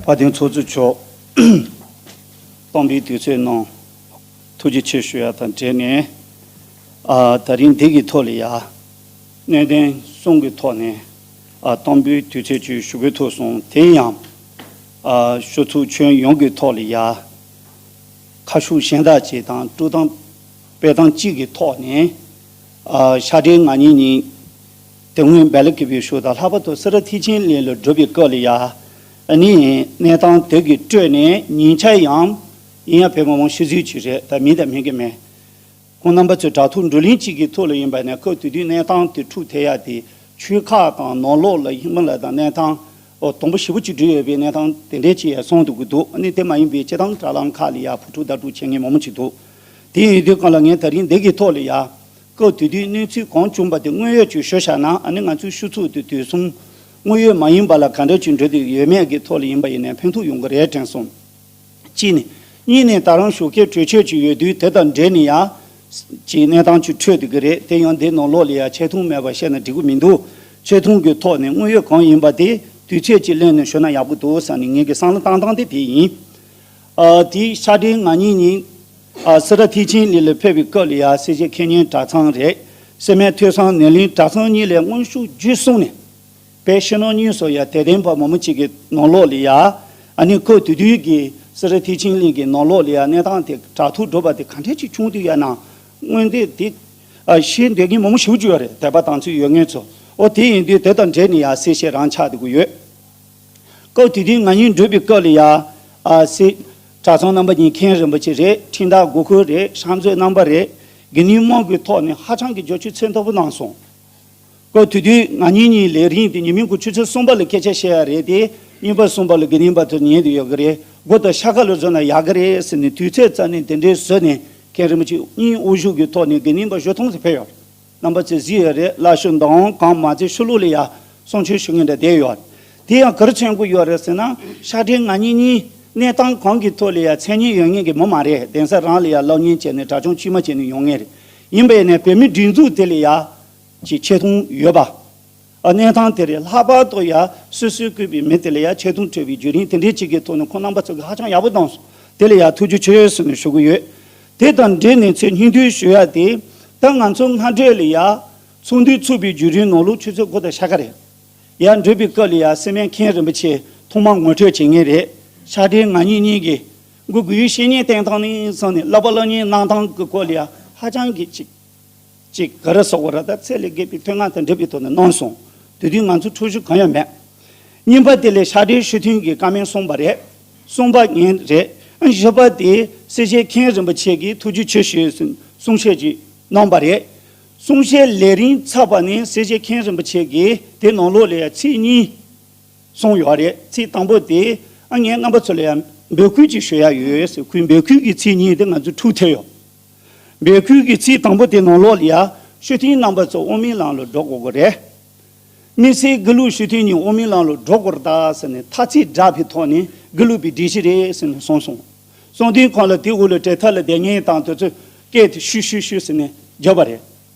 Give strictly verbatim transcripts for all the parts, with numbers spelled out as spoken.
དཔལ་ལྡན་ཚོགས་གཙོ་མཆོག་དམ་པའི་དུས་ཚོད་གནང་། ཐུགས་རྗེ་ཆེ་ཞུ་ཡ་དང་འབྲེལ་ནས། ཨ། ད་རིང་འདི་གི་ཐོག་ལ་ཡ། གནད་དོན་གསུམ་གྱི་ཐོག་ནས། ཨ། དམ་པའི་དུས་ཚོད་ཅིག་ཞུ་དགོས་ཐུག་སོང་། དེ་ཡང་། ཨ། ཞུ་ཚུལ་ཁྱོན་ཡོངས་ཀྱི་ཐོག་ལ་ཡ། ཁ་ཕྱོགས་གཞན་དག་ཅིག་དང་། སྤྲོ་སྟངས་སྤེལ་སྟངས་གཅིག་གི་ཐོག་ནས། ཨ། ཤར་འབྲས་ང་གཉིས་གཉིས། དེ་སྔོན་བལ་ལུ་གི་བའི་ཤོག་དང་། ལྷག་པར་དུ་སེ་ར་ཐེག་ཆེན་གླིང་ལ་བསྒྲུབས་པའི་སྐབས་ལ་ཡ། ཨ་ནི་གནས་སྟངས་དེ་གི་སྤྲོས་ནས། ཉིན་ཆ་ཡང་ཡིན་ཡང་བོད་མི་མང་ཤི་གཟུགས་ཅིག་རེད། ད་མིན་ད་མིན་གི་མེད། ཁོང་རྣམ་པ་ཚོའི་དྲ་ཐོག་བགྲོ་གླེང་གཅིག་གི་ཐོག་ལ་ཡིན་པ་ནས། སྐབས་དེ་དུས་གནས་སྟངས་དེ་འཁྲུག་ཐེབས་ཡ་དེ། ཆོལ་ཁ་དང་ནང་ལོགས་ལ་ཧི་མ་ལ་དང་གནས་སྟངས། ཨོ། དུམ་བུ་ཞེ་པོ་ཅིག་འགྲིལ་ཡོད་པའི་གནས་སྟངས་དེ་འདྲས་ཅིག་ཡང་སོང་འདུག་གི་འདུག་ཨ་ནི་དེ་མ་ཡིན་པའི་སྤྱིར་བཏང་དྲ་ལམ་ཁག་ལ་ཡ་ཕུ་འཁྲུག་བརྡབ་འཁྲུག་བྱེད་མཁན་མང་པོ་ཅིག་འདུག་དེ་ཡིན་དུས་གང་ལ་ངས་ད་རིང་འདི་གི་ཐོག་ལ་ཡ། སྐབས་དེ་དུས་གནས་ཚུལ་གང་བྱུང་བ་དེ་དངོས་ཡོད་ཅིག་ཞུ་བཞག་ན། ཨ་ནི་ང་ཚོའི་ཞུ་ཚུལ་དེ་དུས་གསུམ་དངོས་ཡོད་མ་ཡིན་པ་ལ་ག་འདྲ་ཅིག་འགྲོ་འདོད་ཡོད་མེད་ཀྱི་ཐོག་ལ་ཡིན་པ་ཡིན་ནའི་ཕན་ཐོགས་ཡོང་གི་རེད་དྲན་སོང་། གཅིག་ནས། གཉིས་ནས། ད་རང་ཞོགས་ཀས་གྲོས་ཆོད་ཅིག་ཡོད་དུས། དེ་དང་འབྲེལ་ནས་ཡ་ཅིག་གནས་སྟངས་ཅིག་འཕྲོད་བསྡད་ཀྱི་རེད། དེ་ཡང་འདི་ནང་ལོགས་ལ་ཡ་ཆེ་མཐོང་མེད་པ་བཤད་ན་འགྲིག་གི་མི་འདུག་ཆེ་མཐོང་གི་ཐོག་ནས་དངོས་ཡོད་གང་ཡིན་པ་དེ་དུས་ཚོད་ཅིག་ལེན་ནས་ཞུ་ན་ཡག་པོ་འདུག་བསམ་ནས་ངེད་ཀྱི་བསམ་བློ་བཏང་སྟངས་དེ་དེ་ཡིན། ཨ། དེ་ཤར་འབྲས་ང་གཉིས་གཉིས། ཨ། སེ་ར་ཐེག་ཆེན་གླིང་ལ་ཕེབས་པའི་སྐབས་ལ་ཡ། སེར་བྱེས་མཁས་སྙན་གྲྭ་ཚང་རེད། སེར་སྨད་ཐོས་བསམ་ནོར་གླིང་གྲྭ་ཚང་གཉིས་ལ་དངོས་ཤུགས་བརྒྱུད་གསུམ་ནས། བོད་ཕྱི་ནང་གཉིས་སུ་ཡ་དད་ལྡན་པ་མང་པོ་ཅིག་གི་ནང་ལོགས་ལ་ཡ། ཨ་ནི་སྐབས་དེ་དུས་ཀྱི་སེ་ར་ཐེག་ཆེན་གླིང་གི་ནང་ལོགས་ལ་ཡ་གནས་སྟངས་དེ་དྲག་ཐུག་འགྲོ་བ་དེ་ག་འདྲས་ཅིག་བྱུང་འདུག་ཡ་ན། མངོན་འདོད་དེ། ཨ། ཤེས་འདོད་མཁན་མང་པོ་ཞེ་པོ་ཅིག་ཡོད་རེད། དད་པ་དམ་ཚིག་ཡོད་མཁན་ཚོ། ཨོ། དེ་ཡིན་དུས་དེ་དང་འབྲེལ་ནས་ཡ་གསལ་བཤད་རང་ཆགས་བསྡད་ཀྱི་ཡོད། སྐབས་དེ་དུས་ང་གཉིས་འགྲོ་བའི་སྐབས་ལ་ཡ། ཨ། སེ། གྲྭ་ཚང་རྣམ་པ་གཉིས། མཁན་རིན་པོ་ཆེ་རེད། ཁྲིམས་བདག་གོ་ཁུལ་རེད། ཧྲང་ཙེ་རྣམ་པ་རེད། དགེ་འདུན་དམངས་ཀྱི་ཐོག་ནས་ཧ་ཅང་གི་རྒྱབ་སྐྱོར་ཚད་མཐོ་པོ་གནང་སོང་། སྐབས་དེ་དུས་ང་གཉིས་གཉིས་ལས་རིམ་དེ་ཉི་མའི་གུང་ཆུ་ཚོད་གསུམ་པ་ལ་སྐད་ཆ་བཤད་ཡ་རེད་དེ། གཉིས་པ་གསུམ་པ་ལ་དགེ་འདུན་པ་ཚོ་ཉན་དུ་ཡོད་ཀྱི་རེད། དགོང་དག་ཤར་ཁ་ལ་བཟོས་ན་ཡག་གི་རེད་ཟེར་ནས་དུས་ཚོད་རྩ་ནས་དེ་འདྲའི་བཟོས་ནས། མཁན་རིན་པོ་ཆེ་གཉིས་དབུ་བཞུགས་ཀྱི་ཐོག་ནས་དགེ་འདུན་པ་བཞི་སྟོང་ཙམ་ཕེབས་ཡོད་རེད། རྣམ་པ་ཚོས་གཟིགས་ཡོད་རེད། བླ་ཤོད་མདང་དབང་གང་མ་ཚད་ཕྱི་ལོགས་ལ་ཡ་གསུང་ཆོས་ཞུ་མཁན་འདྲ་བསྡད་ཡོད་རེད། དེ་ཡང་ག་རེ་མཚོན་གྱི་ཡོད་རེད་ཟེར་ན། ཤར་འབྲས་ང་གཉིས་གཉིས་གནས་སྟངས་གང་གི་ཐོག་ལ་ཡ་མཚན་སྙན་ཡོད་མཁན་གྱི་མི་མ་རེད། གདན་ས་རང་ལ་ཡ་སློབ་གཉེར་བྱས་ནས་གྲྭ་ཆུང་དཀྱུས་མ་བྱས་ནས་ཡོང་མཁན་རེད། ཡིན་པས་ནས་བོད་མི་སྒྲིག་འཛུགས་དེ་ལ་ཡ་ཅིག་ཆེ་མཐོང་ཡོད་པ། ཨ། གནས་སྟངས་དེ་རེད། ལྷག་པར་དུ་ཡ་སོ་སོས་བསྐོས་པའི་མི་དེ་ལ་ཡ་ཆེ་མཐོང་སྤྲད་པའི་བརྒྱུད་རིམ་དེ་འདྲའི་ཅིག་གི་ཐོག་ནས་ཁོང་རྣམ་པ་ཚོ་གིས་ཧ་ཅང་ཡག་པོ་གནང་སོང་། དེ་ལ་ཡ་ཐུགས་རྗེ་ཆེ་ཟེར་ནས་ཞུ་གི་ཡོད། དེ་དང་འབྲེལ་ནས་ཚེ་སྙིང་བསྡུས་ཞུ་ཡ་དེ། ད་ང་ཚོ་སྔ་གྲས་ལ་ཡ་ཚོགས་འདུ་ཚུགས་པའི་བརྒྱུད་རིམ་ནང་ལོགས་ཆུ་ཚོད་དགུ་དང་ཕྱེད་ཀ་རེད། ཡར་འགྲོ་བའི་སྐབས་ལ་ཡ་སེར་སྨད་མཁན་རིན་པོ་ཆེ་ཐོག་མར་ངོ་སྤྲོད་བྱེད་མཁན་རེད། ཤར་འབྲས་ང་གཉིས་གཉིས་ཀྱིས་མགོ་སྒུར་བཤེས་གཉེན་བསྟེན་སྟངས་ནས་བཟུང་ནས། བསླབ་པ་སློབ་གཉེར་གནང་སྟངས་ཀྱི་སྐོར་ལ་ཡ་ཧ་ཅང་གི་ཅིག་ཅིག་ག་རེ་ཟེར་དགོས་རེད། ད་ཚད་ལས་བརྒལ་བའི་མཐུན་ངག་དང་འགྲིག་པའི་ཐོག་ནས་གནང་སོང་། དེ་དུས་ང་ཚོ་འཁྲུག་གཞི་གང་ཡང་མེད། གཉིས་པ་དེ་ལས་ཤར་འབྲས་ཞུ་མཐུན་གྱི་བཀའ་མོལ་གསུངས་པ་རེད། གསུངས་པ་ངན་རེད། བཞི་པ་དེ་སེར་བྱེས་མཁན་རིན་པོ་ཆེ་གིས་ཐུགས་རྗེ་ཆེ་ཞུ་ཟེར་གསུང་བཤད་ཅིག་གནང་པ་རེད། གསུང་བཤད་ལས་རིམ་ཚར་བ་ནས་སེར་བྱེས་མཁན་རིན་པོ་ཆེ་གིས་དེ་ནང་ལོགས་ལ་ཡ་ཚིག་གཉིས་གསུངས་ཡོད་རེད། ཚིག་དང་པོ་དེ། ཨ། ངས་རྣམ་པ་ཚོ་ལ་ཡང་འབོད་སྐུལ་ཅིག་ཞུ་ཡ་ཡོད་ཟེར། ཁོའི་འབོད་སྐུལ་གྱི་ཚིག་གཉིས་དེ་ང་ཚོ་འཁྲུག་ཐེབས་ཡོད། འབོད་སྐུལ་གྱི་ཚིག་དང་པོ་དེ་ནང་ལོགས་ལ་ཡ། ཞུ་མཐུན་རྣམ་པ་ཚོ་དབུ་མའི་ལམ་ལ་འགྲོ་དགོས་ཀྱི་རེད། དམིགས་བསལ་དགེ་ལུགས་ཞུ་མཐུན་གཉིས་དབུ་མའི་ལམ་ལ་འགྲོ་དགོས་རེད་ད་ཟེར་ནས་ཐ་ཚིག་བསྒྲགས་པའི་ཐོག་ནས་དགེ་ལུགས་པའི་སྒྲིག་གཞི་རེད་ཟེར་ནས་གསུངས་སོང་། གསུང་དུས་ཁོང་ལ་དེ་འོག་ལ་གྲལ་མཐའ་ལ་བསྡད་མཁན་དང་དེ་ཚོས་སྐད་དེ་ཤུ་ཤུ་ཤུ་ཟེར་ནས་བརྒྱབ་པ་རེད།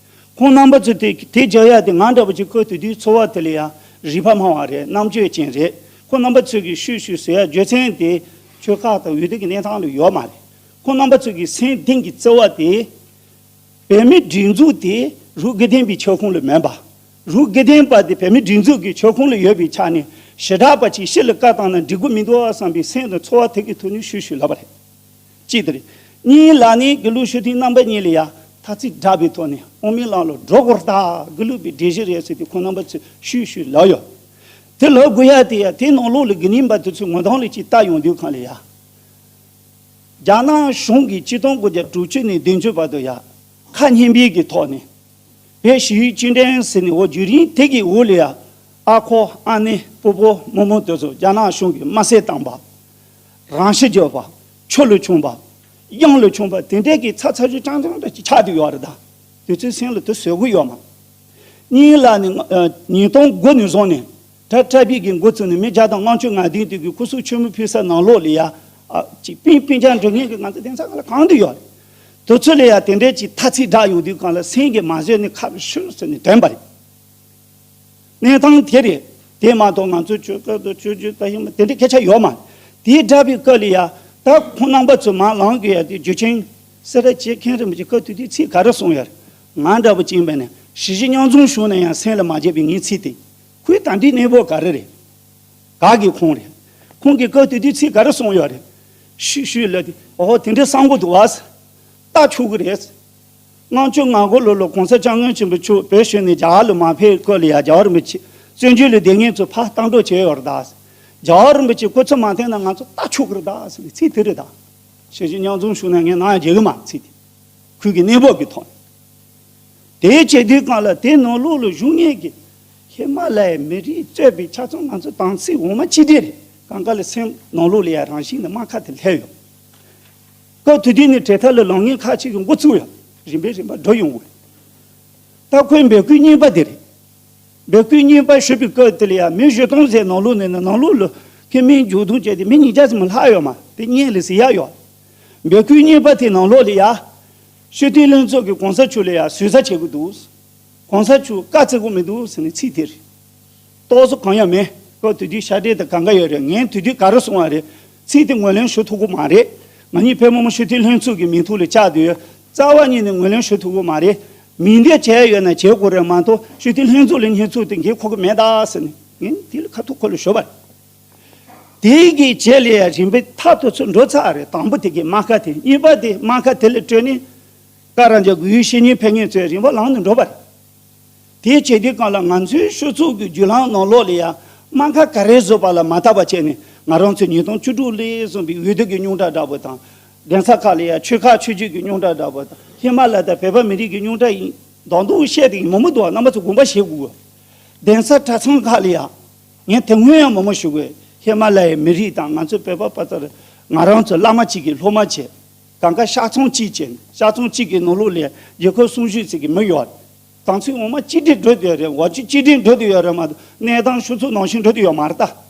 ཁོང་རྣམ་པ་ཚོས་དེ་དེ་རྒྱག་ཡ་དེ་ང་འདྲ་བོ་ཅིག་སྐབས་དེ་དུས་ཚོར་བ་དེ་ལ་ཡ་རིག་པ་སྨྲ་བ་རེད། རྣམ་དཔྱོད་ཅན་རེད། ཁོང་རྣམ་པ་ཚོས་ཀྱི་ཤུ་ཤུ་ཟེར་ཡ་རྒྱུ་མཚན་དེ་ཆོལ་ཁ་དང་འོས་བསྡུ་གི་གནས་སྟངས་ལ་ཡོད་མ་རེད། ཁོང་རྣམ་པ་ཚོས་ཀྱི་སེམས་གཏིང་གི་བརྩེ་བ་དེ། བོད་མི་སྒྲིག་འཛུགས་དེ་རུས་དགེ་ལྡན་པའི་ཁྱབ་ཁོངས་ལ་མེད་པ། རུས་དགེ་ལྡན་པ་དེ་བོད་མི་སྒྲིག་འཛུགས་ཀྱི་ཁྱབ་ཁོངས་ལ་ཡོད་པའི་ཆ་ནས། ཞེ་དྲག་པ་ཅིག་ཕྱི་ལ་བཀའ་བཏང་ན་འགྲིག་གི་མི་འདུག་བསམ་པའི་སེམས་དང་ཚོར་བ་དེ་གི་ཐོག་ནས་ཤུ་ཤུ་ལབ་པ་རེད། གཅིག་དེ་རེད། གཉིས་ལ་ནི་དགེ་ལུགས་ཞུ་མཐུན་རྣམ་པ་གཉིས་ལ་ཡ་ཐ་ཚིག་བསྒྲགས་པའི་ཐོག་ནས་དབུ་མའི་ལམ་ལ་འགྲོ་དགོས་རེད་ད། དགེ་ལུགས་པའི་སྒྲིག་གཞི་རེད་ཟེར་ཏེ་ཁོང་རྣམ་པ་ཚོས་ཤུ་ཤུ་ལབ་ཡོད། དེ་ལབ་དགོས་ཡ་དེ་ཡ། དེ་ནང་ལོགས་ལ་དགེ་འདུན་པ་དེ་ཚོའི་ངོ་གདོང་ལ་ཅིག་ལྟ་ཡོང་དུས་སྒང་ལ་ཡ། རྒྱ་ནག་གཞུང་གིས་ཆིག་སྟོང་དགུ་བརྒྱ་དྲུག་ཅུ་ནས་བདུན་ཅུ་བར་དུ་ཡ། ཁ་སྙན་པའི་གི་ཐོག་ནས། བོད་ཞི་བའི་བཅིངས་འགྲོལ་ཟེར་ནས། འོ། བརྒྱུད་རིམ་དེ་གི་འོག་ལ་ཡ། ཨ་ཁུ་ཨ་ནེ་སྤོ་བོ་རྨོ་མོ་དེ་ཚོ་རྒྱ་ནག་གཞུང་གིས་དམར་གསོད་བཏང་པ། རང་ཤི་བརྒྱབ་པ། ཆུ་ལ་མཆོངས་པ། གཡང་ལ་མཆོངས་པ། དེ་འདྲས་ཀྱི་ཚ་ཚ་ཞིག་ཀྲང་ཀྲང་འདྲ་ཅིག་ཆགས་བསྡད་ཡོད་རེད་ད། དེ་ཚོའི་སེམས་ལ་དེ་བཟོད་དགོས་ཡོད་མ། གཉིས་ལ་ནི། ཨ། ཉིས་སྟོང་དགུ་ནས་བཟུང་ནས། གྲྭ་གྲྭ་པའི་གི་འགོ་བཙུགས་ནས་མི་བརྒྱ་དང་ལྔ་བཅུ་ང་བདུན་དེ་གི་སྐུ་གཟུགས་མཆོད་མེ་ཕུལ་ས་ནང་ལོགས་ལ་ཡ། ཨ། ཅིག་སྤུན་སྤུན་ཀྱག་འགྲོ་མཁན་གྱི་ང་ཚོ་གདན་ས་སྒང་ལ་གང་དུ་ཡོད་རེད། དེ་ཚོ་ལ་ཡ་དེ་འདྲས་ཅིག་ཐ་ཚིག་བསྒྲགས་ཡོང་དུས་སྒང་ལ་སེམས་ཀྱིས་མ་བཟོད་ནས་ཁ་ཤུར་ཟེར་ནས་འདོན་པ་རེད། གནས་སྟངས་དེ་རེད། དེ་མ་གཏོགས་ང་ཚོ་ཆོལ་ཁ་དང་ཆོས་བརྒྱུད་ད་ཧི་མ་དེ་འདྲའི་སྐད་ཆ་ཡོད་མ་རེད། དེའི་སྒྲ་པའི་སྐབས་ལ་ཡ། ད་ཁོང་རྣམ་པ་ཚོ་མ་ལངས་དགོས་ཡ་དེ་རྒྱུ་ཅན། སེ་ར་བྱེས་མཁན་རིན་པོ་ཆེ་སྐབས་དེ་དུས་ཚིག་ག་རེ་གསུངས་ཡོད་རེད། ང་འདྲ་པོ་ཅིག་ཡིན་པ་ནས་ཞི་བྱེད་མཉམ་འཛོམས་བྱུང་ན་ཡང་སེམས་ལ་མ་བརྗེད་པའི་ངའི་ཚིག་དེ། ཁོའི་ད་འདྲའི་གནས་བབ་ག་རེ་རེད། ག་གི་ཁོང་རེད། ཁོང་གི་སྐབས་དེ་དུས་ཚིག་ག་རེ་གསུངས་ཡོད་རེད། ཤུ་ཤུ་ལ་དེ་ཨོ་དེ་འདྲའི་གསང་པོ་འདུག་བ། ལྟ་ཆོག་གི་རེད། ལྔ་བཅུ་ང་དགུ་ལོ་ལ་གོང་ས་སྐྱབས་མགོན་ཆེན་པོ་མཆོག་བོད་གཞུང་ནས་རྒྱ་གར་ལ་མ་ཕེབས་སྐབས་ལ་ཡ་རྒྱལ་བ་རིན་པོ་ཆེ་བཙན་བྱོལ་ལ་བསྡད་མཁན་ཚོ་ཕར་ལྟ་འགྲོ་བྱས་ཡོད་རེད་ད། རྒྱལ་བ་རིན་པོ་ཆེ་སྐུ་ཚེ་མ་བརྟན་ན་ང་ཚོ་ལྟ་ཆོག་གི་རེད་ད་ཟེར་ནས་ཚིག་དེ་རེད་ད། ཞི་བྱེད་མཉམ་འཛོམས་བྱུང་ན་ངས་ནང་ཡང་བརྗེད་གི་མ་ཚིག་དེ། ཁོས་ཀྱི་གནས་བབ་ཀྱི་ཐོག་ནས། དེའི་བྱེད་དུས་སྒང་ལ་དེ་ནང་ལོགས་ལ་བཞུགས་མཁན་གྱི་ཧི་མ་ལ་ཡའི་མི་རིགས་གཙོས་པའི་ཆ་ཚང་ང་ཚོ་དམ་ཚིག་འོ་མ་གཅིག་སྒྲིལ་རེད། གང་ག་ལ་སེམས་ནང་ལོགས་ལ་ཡ་རང་བཞིན་ནས་རྨ་ཁ་དེ་སླེབས་ཡོང་། སྐབས་དེ་དུས་ནས་གྲལ་མཐའ་ལ་ལངས་མཁན་ཁག་ཅིག་གིས་འགོ་བཙུགས་ཡོང་། རིམ་པས་རིམ་པ་འགྲོ་ཡོང་གི་རེད། ད་ཁོས་འབོད་སྐུལ་གཉིས་པ་དེ་རེད། འབོད་སྐུལ་གཉིས་པ་ཞུས་པའི་སྐབས་དེ་ལ་ཡང་མི་བཞི་སྟོང་ཙམ་ནང་ལོགས་ནས་ནི་ནང་ལོགས་ལ་ཁེ་མིན་རྒྱུག་རྡུང་བྱས་ཏེ་མི་ཉིས་བརྒྱ་ཙམ་ལྷག་ཡོད་མ་དེ་བརྙན་ལ་གཟིགས་ཡག་ཡོད། འབོད་སྐུལ་གཉིས་པ་དེ་ནང་ལོགས་ལ་ཡ། སྤྱི་འཐུས་ལྷན་ཚོགས་ཀྱིས་གོང་ས་མཆོག་ལ་ཡ་ཟུར་ཟ་བྱེད་དགོས་འདུག་གོང་ས་མཆོག་བཀའ་བརྩི་དགོས་མི་འདུག་ཟེར་ནས་ཚིག་དེ་རེད། རྟོག་བཟོ་གང་ཡང་མེད། སྐབས་དེ་དུས་ཤ་འདྲེ་དང་གང་ག་ཡོད་རེད། ངས་དེ་དུས་ག་རེ་གསུངས་པ་རེད། ཚིག་དེ་ངོས་ལེན་ཞུ་ཐུབ་ཀྱི་མ་རེད། ང་གཉིས་བོད་མི་མང་སྤྱི་འཐུས་ལྷན་ཚོགས་ཀྱི་མིང་ཐོག་ལ་བཅར་དུས། རྩ་བ་ཉིད་ནས་ངོས་ལེན་ཞུ་ཐུབ་ཀྱི་མ་རེད། མིང་འདེབས་བྱས་ཡོད་ན་བྱེད་དགོས་རེད་མ་གཏོགས་སྤྱི་འཐུས་ལྷན་ཚོགས་ལ་བསྙེན་ཚུལ་དེ་འགན་འཁུར་གྱི་མེད་ད་ཟེར་ནས་ངས་དེ་ལ་ཁ་ཐུག་ཁོ་ལ་ཞུས་པ་རེད། དེ་གི་རྗེས་ལ་ཡང་རིམ་པས་ཐབས་དེ་ཚོ་འགྲོ་ཚར་རེད། དང་པོ་དེ་གི་རྨ་ཁ་དེ། གཉིས་པ་དེ་རྨ་ཁ་དེ་ལ་སྤྲོད་ནས་བཀའ་རང་རྒྱ་དགོས་ཡུལ་བཤེས་གཉེན་ཕེབས་མཁན་ཚོའི་རིམ་པ་ལངས་ནས་འགྲོ་བ་རེད། དེའི་བྱེད་དུས་སྒང་ལ་ང་ཚོའི་ཆོས་ཚོགས་ཀྱི་བརྒྱུད་ལམ་ནང་ལོགས་ལ་ཡང་རྨ་ཁ་ག་རེ་བཟོས་པ་ལ་མ་བལྟས་པ་བྱས་ནས་ང་རང་ཚོའི་ཉིས་སྟོང་བཅུ་དྲུག་ལས་བཟུང་བའི་འོས་བསྡུ་གི་རྙོག་དྲ་འདྲ་པོ་དང་། གདན་ས་ཁག་ལ་ཡང་ཆོལ་ཁ་ཆོས་བརྒྱུད་ཀྱི་རྙོག་དྲ་འདྲ་པོ་དང་། ཧི་མ་ལ་དང་བོད་པ་མི་རིགས་ཀྱི་རྙོག་དྲ་ཡིན་མདོག་མདོག་བཤད་དེ་ཡིན་མོ་མོ་འདུག་རྣམ་པ་ཚོ་དགོངས་པ་བཞེས་དགོས། གདན་ས་གྲྭ་ཚང་ཁག་ལ་ཡང་། ངས་དེ་སྔོན་ཡང་མང་པོ་ཞུ་དགོས། ཧི་མ་ལ་ཡའི་མི་རིགས་དང་ང་ཚོའི་བོད་པ་པ་ཚ་རེད། ང་རང་ཚོ་བླ་མ་གཅིག་གི་སློབ་མ་བྱས། གང་ག་ཤག་ཚང་གཅིག་བྱས། ཤག་ཚང་གཅིག་གི་ནང་ལོགས་ལ་རྒྱལ་ཁབ་སྲུང་ཞུས་ཟེར་གི་མི་ཡོད། དམ་ཚིག་ངོ་མ་གཅིག་སྒྲིལ་འགྲོ་དུས་རེད། འོ་གཅིག་གཅིག་སྒྲིལ་འགྲོ་དུས་ཡོད་རེད་མ་གཏོགས་གནས་སྟངས་ཕྱོགས་ཚུགས་ནང་བཞིན་འགྲོ་དུས་ཡོད་མ་རེད་ད།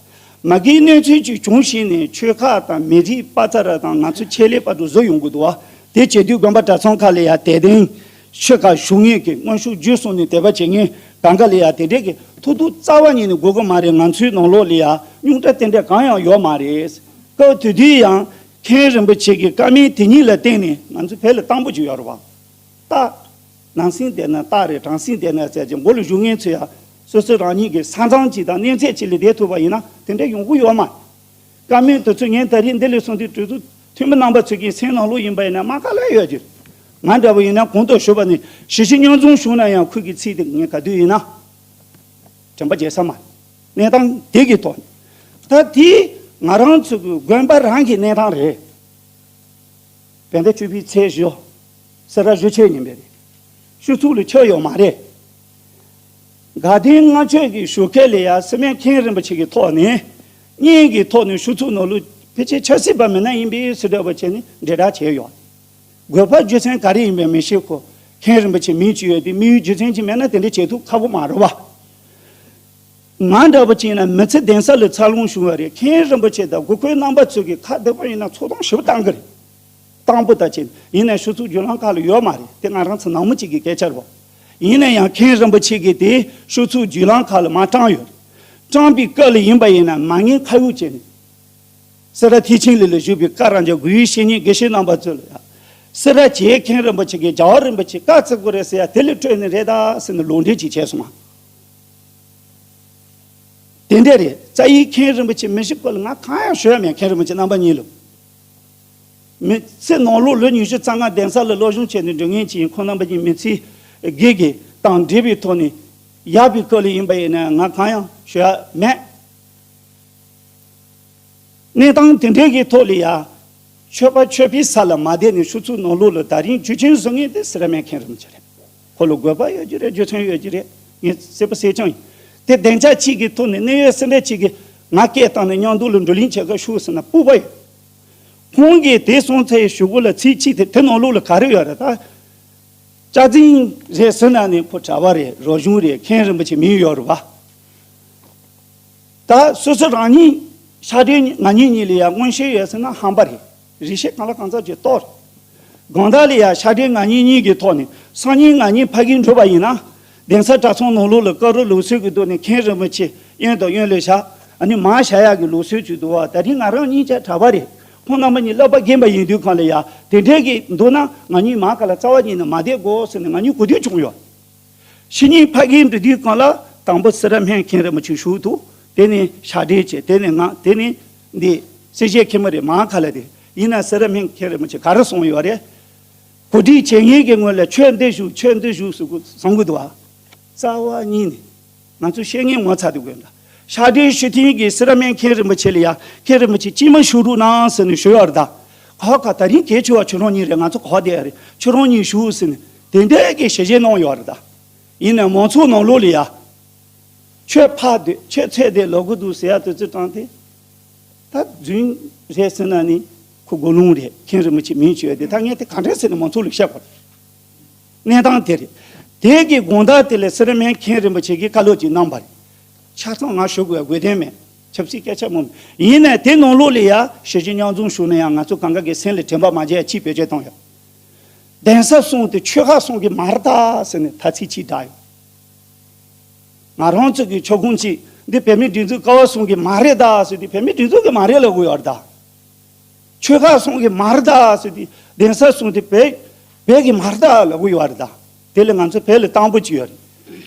མ་གིའི་གནས་ཚུལ་གཅིག་བྱུང་ཞིག་ནས་ཆོལ་ཁ་དང་མི་རིགས་པ་ཚ་ར་དང་ང་ཚོ་ཆེད་ལས་པ་དུ་བཟོ་ཡོང་གི་འདུག་བ། དེ་བྱེད་དུས་དགོན་པ་གྲྭ་ཚང་ཁག་ལ་ཡ་དད་ལྡན། ཆོལ་ཁ་ཞུགས་མཁན་གྱི་དངོས་ཤུགས་བརྒྱུད་གསུམ་ནས་དད་པ་བྱེད་མཁན་གང་ག་ལ་ཡ་དེ་འདྲས་ཀྱི་ཐུགས་སྡུག་རྩ་བ་ཉིད་ནས་དགོས་ཀྱི་མ་རེད། ང་ཚོའི་ནང་ལོགས་ལ་ཡ་རྙོག་དྲ་དེ་འདྲས་གང་ཡང་ཡོད་མ་རེད། སྐབས་དེ་དུས་ཡང་མཁན་རིན་པོ་ཆེ་གི་བཀའ་མོལ་དེ་ཉིད་ལ་བརྟེན་ནས་ང་ཚོ་བོད་ལ་བཏང་པོ་ཅིག་ཡོད་རེད་བ། རྟགས། ནང་སེམས་བདེ་ན་རྟགས་རེད། གྲང་སེམས་བདེ་ན་ཟེར་གྱི་མགོ་ལ་བཞུགས་མཁན་ཚོ་ཡང་སོ་སོ་རང་ཉིད་ཀྱི་ས་མཚམས་གཅིག་དང་གནས་ཚད་གཅིག་ལ་བསྡད་ཐུབ་པ་ཡིན་ན་དེ་འདྲ་ཡོང་གི་ཡོད་མ་རེད། བཀའ་མོལ་དེ་ཚོ་ངས་ད་རེས་འདི་ལས་གསུངས་དུས་གྲོས་ཚོགས་འཐུས་མི་རྣམ་པ་ཚོ་གི་སེམས་ནང་ལོགས་ཡིན་པ་ཡིན་ན་རྨ་ཁ་ལ་ཡོད་ཀྱི་རེད། ང་འདྲ་བོ་ཡིན་ན་གོང་དུ་ཞུས་པ་ནི་ཞི་བྱེད་མཉམ་འཛོམས་བྱུང་ན་ཡང་ཁོས་ཀྱི་ཚིག་དེ་ངས་ག་དུས་ཡིན་ན་དྲན་པ་བརྗེད་ས་མ་རེད། གནས་སྟངས་དེ་གི་ཐོག་ནས་ད་དེ་ང་རང་ཚོ་གི་དགོན་པ་རང་གི་གནས་སྟངས་རེད། བོད་ཟླ་བཅུ་པའི་ཚེས་བཞི། སེ་ར་བཞི་ཆའི་ཉིན་པ་རེད། ཆུ་ཚོད་ལ་ཆགས་ཡོད་མ་རེད། དགའ་ལྡན་ལྔ་མཆོད་ཀྱི་ཞོགས་ཀས་ལ་ཡ་སི་མེན་མཁན་རིན་པོ་ཆེ་གི་ཐོག་ནས་བརྙན་གྱི་ཐོག་ནས་ཆུ་ཚོད་ནང་ལོ་ཕལ་ཆེར་ཆབ་སྲིད་པ་མིན་ན་ཡིན་པའི་སྲིད་གྲོས་པ་བྱས་ནས་འབྲེལ་བསྒྲགས་བྱས་ཡོད། དགོས་པ་རྒྱུ་མཚན་ག་རེ་ཡིན་པའི་མི་ཤེས་ཁོ། མཁན་རིན་པོ་ཆེ་མིང་ཅིག་ཡོད་དེ་དམིགས་ཡུལ་རྒྱུ་མཚན་ཅིག་མེད་ན་དེ་འདྲ་བྱེད་ཐུབ་ཁག་པོ་མ་རེད་བ། ང་འདྲ་པོ་བྱས་ན་མི་ཚེ་གདན་ས་ལ་འཚར་ལོངས་བྱུང་བ་རེད། མཁན་རིན་པོ་ཆེ་དང་དགོས་མཁོའི་རྣམ་པ་ཚོས་ཀྱི་ཁ་བདེ་པོ་ཡིན་ན་ཚོགས་གཏམ་ཞིབ་བཏང་གི་རེད། དང་པོ་ད་ཅི་ཡིན་ན་ཆུ་ཚོད་བརྒྱུད་ལམ་ཁག་ལ་ཡོད་མ་རེད། དེ་ང་རང་ཚོ་ནང་མི་གཅིག་གི་སྐད་ཆ་རེད་བ། ཡིན་ན་ཡང་མཁན་རིན་པོ་ཆེ་གིས་དེ་ཆུ་ཚོད་བརྒྱུད་ལམ་ཁག་ལ་མ་བཀྲམ་ཡོད། བཀྲམ་པའི་སྐབས་ལ་ཡིན་པ་ཡིན་ན་མ་ངན་ཁ་ཡོག་བྱས་ནས། སེ་ར་ཐེག་ཆེན་གླིང་ལ་བཞུགས་པའི་བཀའ་རང་རྒྱ་དགུ་ཡུལ་བཤེས་གཉེན་དགེ་བཤེས་རྣམ་པ་ཚོ་ལ་ཡང་། སེ་ར་བྱེས་མཁན་རིན་པོ་ཆེ་གིས་རྒྱལ་བ་རིན་པོ་ཆེ་བཀའ་བརྩི་དགོས་རེད་ཟེར་ཡ་དེ་ལ་སྤྲོད་ནི་རེད་ད་ཟེར་ནས་ལུང་འདྲེན་ཅིག་བྱས་སོང་ང་། དེ་འདྲ་རེད། རྩ་ཡི་མཁན་རིན་པོ་ཆེ་མི་ཤི་སྐོར་ལ་ང་གང་ཡང་ཞུ་ཡ་མེད། མཁན་རིན་པོ་ཆེ་རྣམ་པ་གཉིས་ལ། མི་ཚེ་ནང་ལོགས་ལོ་ཉི་ཤུ་རྩ་ལྔ་གདན་ས་ལ་སློབ་སྦྱོང་བྱས་ནས་འགྲོ་མཁན་ཅིག་ཡིན། ཁོང་རྣམ་པ་གཉིས་མི་ཚེ་དགེ་དགེ་དང་འབྲེལ་བའི་ཐོག་ནས་ཡག་པའི་སྐོར་ལ་ཡིན་པ་ཡིན་ན་ང་གང་ཡང་ཞུ་ཡ་མེད། གནས་སྟངས་དེ་འདྲའི་གི་ཐོག་ལ་ཡ། ཆོས་པ་ཆོས་པའི་ས་ལ་མ་བསྡད་ནས་ཆུ་ཚོད་ནང་ལོགས་ལ་ད་རིང་རྒྱུ་རྐྱེན་བཟོ་མཁན་དེ་སེ་ར་སྨད་མཁན་རིན་པོ་ཆེ་རེད། ཁོ་ལ་དགོས་པ་ཡོད་ཀྱི་རེད། རྒྱུ་མཚན་ཡོད་ཀྱི་རེད། ངས་གསལ་པོ་གསལ་རྐྱང་ཡིན། དེ་སྡིངས་ཆ་གཅིག་གི་ཐོག་ནས་གནད་ཡོད་སེ་འབྲས་གཅིག་གིས་ང་སྐད་བཏང་ནས་མཉམ་དུ་ལ་འགྲོ་གླེང་བྱེད་ག་ཤོག་ཟེར་ན་སྤུག་པ་ཡོད། ཁོང་གིས་དེ་སོང་ཚེ་ཞུ་སྒོ་ལ་ཚིག་གཅིག་དེ་དེ་ནང་ལོགས་ལ་ག་རེ་ཡོད་རེད་ད། སྐྱག་རྫུན་རེད་ཟེར་ན་ནི་ཁོ་གྲྭ་པ་རེད། རོགས་གཞུང་རེད། མཁན་རིན་པོ་ཆེ་མིང་ཡོད་རེད་བ། ད་སོ་སོ་རང་ཉིད་ཤ་འདྲེ་ང་གཉིས་གཉིས་ལ་ཡ་མངོན་ཤེས་ཡོད་ཟེར་ན་ཧམ་པ་རེད། རིག་ཤེས་གང་ལ་གང་འཚམ་ཅིག་གཏོར། དགོང་དག་ལ་ཡ་ཤ་འདྲེ་ང་གཉིས་གཉིས་ཀྱི་ཐོག་ནས་སང་ཉིན་ང་གཉིས་ཕ་གིར་འགྲོ་བ་ཡིན་ན། གདན་ས་གྲྭ་ཚང་ནང་ལོགས་ལ་དཀར་རོ་ལུགས་སྲོལ་གྱི་ཐོག་ནས་མཁན་རིན་པོ་ཆེ་གཡོན་དང་གཡོན་ལ་བཞག་ཨ་ནི་མར་བཞག་ཡག་གི་ལུགས་སྲོལ་ཅིག་འདུག་བ། ད་རིང་ང་རང་གཉིས་ཆ་གྲྭ་པ་རེད། ཁོང་རྣམ་པ་གཉིས་བསླབ་པ་རྒན་པ་ཡིན་དུས་གང་ལ་ཡ་དེ་འདྲའི་གི་འདུག་ན་ང་གཉིས་མར་ག་ལ་རྩ་བ་ཉིད་ནས་མ་བསྡད་དགོས་ཟེར་ནས་ང་གཉིས་གོ་བསྡུར་བྱུང་ཡོད། ཕྱི་ཉིན་ཕ་གིར་འགྲོ་དུས་གང་ལ་དང་པོ་སེ་ར་སྨད་མཁན་རིན་པོ་ཆེ་བཞུགས་འདུག་དེ་ནས་ཕྱག་སྦྲེལ་བྱས། དེ་ནས་ང་། དེ་ནས་འདི་སེར་བྱེས་མཁན་མོ་རེད། མར་ག་ལ་དེ་ཡིན་ན་སེ་ར་སྨད་མཁན་རིན་པོ་ཆེ་ག་རེ་གསུངས་ཡོད་རེད། གོ་སྒྲིག་བྱེད་མཁན་གྱི་ངོས་ལ་ཁྱོད་འདི་བཞུགས། ཁྱོད་འདི་བཞུགས་ཟེར་གསུང་གི་འདུག་ཨ། རྩ་བ་ཉིད་ནས་ང་ཚོ་བཤད་མཁན་ངོ་ཚ་དུས་དགོས་འདྲ། ཕྱག་སྦྲེལ་ཞུ་མཁན་གྱིས་སེ་ར་སྨད་མཁན་རིན་པོ་ཆེ་ལ་ཡ་མཁན་རིན་པོ་ཆེ་ཅིག་མ་བཞུགས་རོགས་གནང་ཟེར་ནས་ཞུས་ཡོད་རེད་ད། ཁོ་ག་ད་རིང་གལ་ཆེ་བ་ཁྱོད་རང་གཉིས་རེད། ང་ཚོ་ག་པར་བསྡད་ཡ་རེད། ཁྱོད་རང་གཉིས་བཞུགས་ཟེར་ནས་དེ་འདྲའི་གི་ཞལ་བཞེས་གནང་ཡོད་རེད་ད། ཡིན་ནའི་མང་ཚོགས་ནང་ལོགས་ལ་ཡ། ཁྱོད་ཕར་སྡོད། ཁྱོད་ཚུར་སྡོད། ལབ་གི་འདུག་ཟེར་ཡ་དུས་ཚོད་དྲངས་ཏེ། ད་རྫུན་རེད་ཟེར་ན་ནི་ཁོ་དགུང་ལོང་རེད། མཁན་རིན་པོ་ཆེ་མིང་བརྗོད་དེ། ད་ངས་དེ་ག་འདྲ་ཟེར་ནས་མང་ཚོགས་ལ་བཤད་དགོས་རེད། གནས་སྟངས་དེ་རེད། དེ་གི་དགོང་དག་དེ་ལ་སེ་ར་སྨད་མཁན་རིན་པོ་ཆེ་གིས་བཀའ་སློབ་ཅིག་གནང་བ་རེད། ཆ་ཚང་ང་ཞུ་དགོས་དགོས་དོན་མེད། ཆབ་སྲིད་སྐད་ཆ་མང་། ཡིན་ནའི་དེ་ནང་ལོགས་ལ་ཡ་ཞལ་བཞེས་མཉམ་འཛོམས་ཞུ་ན་ཡང་ང་ཚོ་གང་ག་གི་སེམས་ལ་དྲན་པ་མ་བརྗེད་ཡ་ཅིག་བེད་སྤྱོད་བཏང་ཡོད། གདན་ས་གསུམ་དེ་ཆོལ་ཁ་གསུམ་གྱི་མ་རེད་ད་ཟེར་ནས་ཐ་ཚིག་ཅིག་བསྒྲགས་ཡོད། ང་རང་ཚོ་གི་ཆོལ་ཁོངས་ཅིག་འདི་བོད་མིའི་སྒྲིག་འཛུགས་ཀ་བ་གསུམ་གྱི་མ་རེད་ད་ཟེར་དུས་བོད་མིའི་སྒྲིག་འཛུགས་ཀྱི་མ་རེད་ལབ་དགོས་ཡོད་རེད་ད། ཆོལ་ཁ་གསུམ་གྱི་མ་རེད་ད་ཟེར་དུས་གདན་ས་གསུམ་དེ་བོད་བོད་ཀྱི་མ་རེད་ད་ལབ་དགོས་ཡོད་རེད་ད། དེ་ལ་ང་ཚོ་བོད་ལ་དང་པོ་ཅིག་ཡོད་རེད།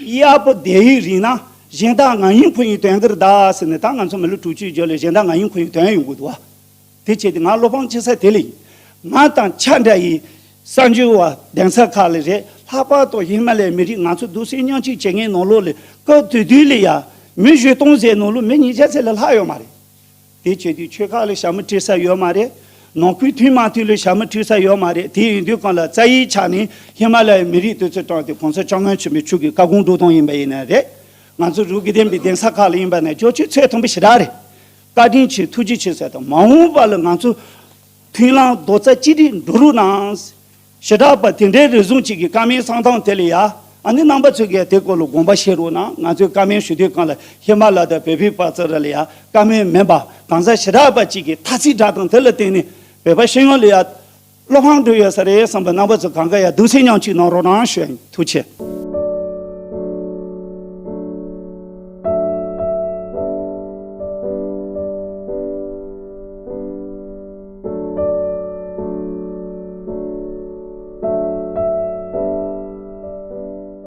གཡར་པོ་བསྡད་ཡིག་རིང་ན་གཞན་དག་ང་ཡིན་ཁོ་ཡིན་དོན་གྱི་རེད་ད་ཟེར་ནས། ད་ང་ཚོ་མི་ལོ་དྲུག་ཅུའི་རྒྱབ་ལ་གཞན་དག་ང་ཡིན་ཁོ་ཡིན་དོན་ཡོང་གི་འདུག་བ། དེ་བྱས་ཏེ་ང་བློ་ཕམ་བྱེད་ས་དེ་ལ་ཡིན། ང་དང་ཆ་འདྲ་ཡི་གསར་འབྱོར་བ་གདན་ས་ཁག་ལ་རེད། ལྷག་པར་དུ་ཧི་མ་ལའི་མི་རིགས་ང་ཚོ་རྡོག་རྩ་མཉམ་གཅིག་བྱེད་མཁན་ནང་ལོགས་ལ་སྐབས་དེ་དུས་ལ་ཡ་མི་བཞི་སྟོང་ཟེར་ནང་ལོགས་མི་ཉིས་བརྒྱ་ཙམ་ལས་ལྷག་ཡོད་མ་རེད། དེ་བྱས་དུས་ཆོལ་ཁ་ལ་ཞྭ་མོ་དཀྲི་ས་ཡོད་མ་རེད། ནང་ཁུལ་མཐུན་མ་མཐུན་ལ་ཞྭ་མོ་དཀྲི་ས་ཡོད་མ་རེད། དེ་ཡིན་དུས་གང་ལ་རྩ་བའི་ཆ་ནས་ཧི་མ་ལ་ཡའི་མི་རིགས་དེ་ཚོ་དྲངས་ཏེ་གོང་ས་སྐྱབས་མགོན་ཆེན་པོ་མཆོག་གི་བཀའ་དགོངས་སྒྲུབ་སྟངས་ཡིན་པ་ཡིན་ན་རེད། ང་ཚོ་རིགས་ཀྱི་བསྟན་པའི་གདན་ས་ཁག་ལ་ཡིན་པ་ན་ཅོ་ཅོ་ཚོད་མཐོན་པོ་ཞེ་དྲག་རེད། བཀའ་དྲིན་ཆེ་ཐུགས་རྗེ་ཆེ་ཟེར་དང་། མ་འོངས་པ་ལ་ང་ཚོ་མཐུན་ལམ་རྡོག་རྩ་གཅིག་སྒྲིལ་འགྲོ་རོགས་གནང་། ཞེ་དྲག་པ་དེ་འདྲའི་རེ་ཟུང་གཅིག་གི་བཀའ་མོལ་གསུང་སྟངས་དེ་ལ་ཡ། ཨ་ནི་རྣམ་པ་ཚོས་ཀྱིས་དེ་སྐོར་ལ་དགོངས་པ་བཞེས་རོགས་གནང་། ང་ཚོས་བཀའ་མོལ་ཞུ་དུས་གང་ལ་ཧི་མ་ལ་དང་བོད་པའི་བར་དུ་ལ་ཡ་བཀའ་མོལ་མིན་པ་གང་ཟག་ཞེ་དྲག་པ་གཅིག་གིས་ཐ་ཚིག་བསྒྲགས་སྟངས་དེ་ལ་བརྟེན་ནས་བོད་པ་སྤྱི་ཡོངས་ལ་ཡ་བློ་ཕམ་འགྲོ་ཡོད་ས་རེད་བསམ་པ་རྣམ་པ་ཚོ་གང་ག་ཡ་གདུང་སེམས་མཉམ་སྐྱེད་གནང་རོགས་གནང་ཞུ་ཡ་ཡིན། ཐུགས་རྗེ་ཆེ།